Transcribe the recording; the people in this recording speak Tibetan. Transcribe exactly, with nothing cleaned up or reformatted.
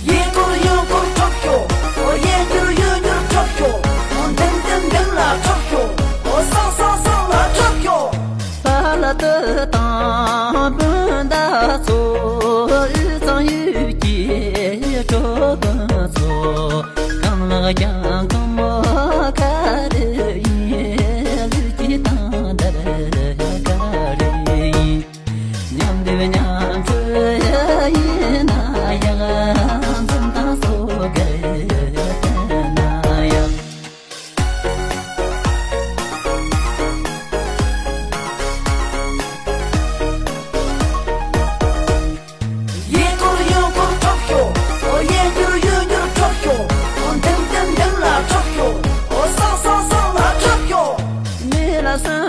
གཡས་སྐོར་གཡོན་སྐོར་འཕྲོག་ཤོག་འོ་གཡས་འགྱུར་གཡོན་འགྱུར་འཕྲོག་ཤོག་འོ་མདུན་མདུན་མདུན་ལ་འཕྲོག་ཤོག་འོ་སང་སང་སང་ལ་འཕྲོག་ཤོག་པ་ལ་ཏི་དང་སྤུན་ཟླ་ཚོ། དབུས་གཙང་ཡུལ་གྱི་གྲོགས་པོ་ཚོ། རྐང་ལག་རྒྱང་གང་མོ་ག་རེ་ཡིན། ལུས་ཀྱི་དང་འདར་ག་རེ་ཡིན། མཉམ་སྡེབ་མཉམ་སྤྲོས་ཡིན་ན་ཡང་། འཛུམ་མདངས་སོ་གལ་ན་ཡང་། གཡས་སྐོར་གཡོན་སྐོར་འཕྲོག་ཤོག་འོ་གཡས་འགྱུར་གཡོན་འགྱུར་འཕྲོག་ཤོག་འོ་མདུན་མདུན་མདུན་ལ་འཕྲོག་ཤོག་འོ་སང་སང་སང་ལ་འཕྲོག་ཤོག་མི་ལ་སོན་